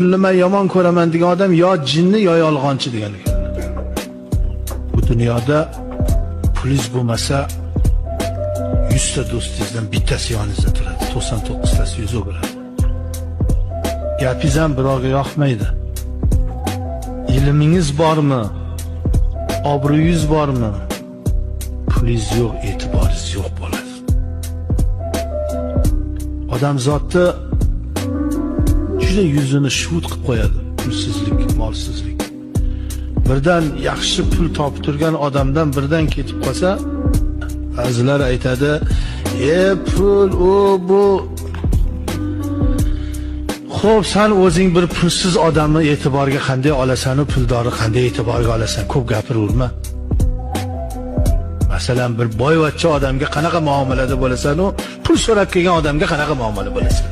Pulni men yomon ko'raman degan odam yo jinni yo yolg'onchi degan ekan. Bu dunyoda pulingiz bo'lmasa 100 ta do'stingizdan bittasi yoningizda turadi, 99 tasi yuz o'giradi. Gapingiz ham birovga yoqmaydi. Ilmingiz bormi? Obro'yingiz bormi? Pulingiz yo'q, e'tiboringiz yo'q bo'ladi. Odamzodni juda yuzini shuvut qilib qo'yadi pulsizlik, molsizlik. Birdan yaxshi pul topib turgan odamdan birdan ketib qolsa, ba'zilar aytadi, pul u bu. Xo'p, sen o'zing bir pulsiz odamni e'tiborga qanday olasan, u puldorni qanday e'tiborga olasan? Ko'p gapiraverma. Masalan, bir boyvachcha odamga qanaqa muomalada bo'lasan, u pul so'rab kelgan odamga qanaqa muomala bo'lasan?